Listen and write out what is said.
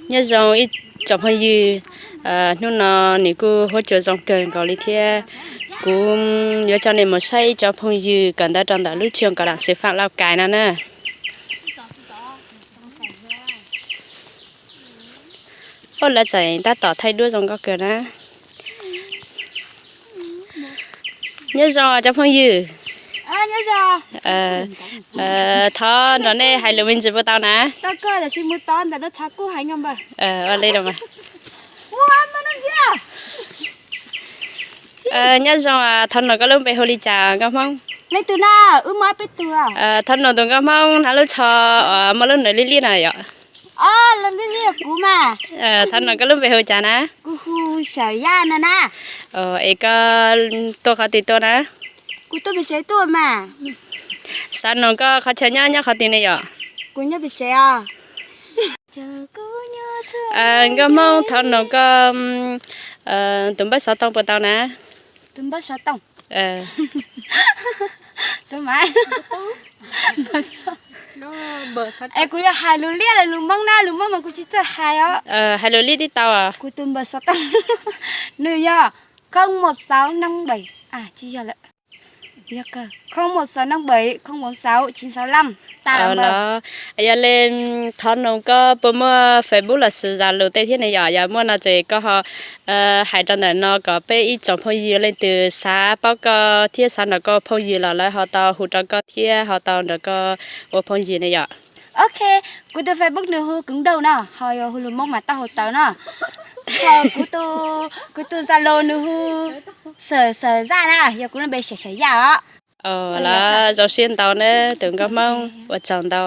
Nyob zoo ib tsoom phooj ywg, hnub no nws kuj huab cua zoo kawg nkaus li thiab. Kuv yuav coj nej mus saib ib tsoom phooj ywg kawm ntawv rau ntawm lub trường cao đẳng sư phạm Lào Cai no na. Ua lawv txawm tab tom thaij duab zoo nkauj kawg na. Nyob zoo cov phooj ywg. Thov nrog nej hais lus me ntsis puas tau na? Ua li. Nyob zoo, thov nom koj lub npe hu li cas nkauj Hmoob? Thov nom tus nkauj Hmoob hnav lub tsho uas muaj lub nws lij lij no yom. Thov nom koj lub npe hu cas na? Es koj tuaj qhov twg tuaj na? Xav nom koj qhov chaw nyob nyob qhov twg ne yom? Nkauj Hmoob, thov nom koj tus npawb xov tooj puas tau na? Es kuv yuav hais lus Liab los lus Hmoob na, lus Hmoob mas kuv tsis txawj hais os. Hais lus Liab tib tau. Kuv tus npawb xov tooj nws yog không một sáu năm bảy, tsis yog lawm, không một sáu năm bảy không bốn sáu chín sáu năm. Los yog li, thov nom koj puas muaj Facebook los sis Zalo tej thiab ne yom? Yog muaj no ces koj ho hais rau ntawm no kom peb ib tsoom phooj ywg leej twg xav paub koj thiab xav nrog koj phooj ywg los lawv ho tau hu rau koj thiab ho tau nrog koj ua phooj ywg ne yom. Ok, kuv tus Facebook nws hu Cứng Đầu no, ho yog hu lus Hmoob mas tau hau tawv no. Ho kuv tus Zalo nws hu Sawm Sawm Zaj na, yog kuv lub npe Sawm Sawm Zaj os. Los zoo siab ntau na tus nkauj Hmoob, ua tsaug ntau.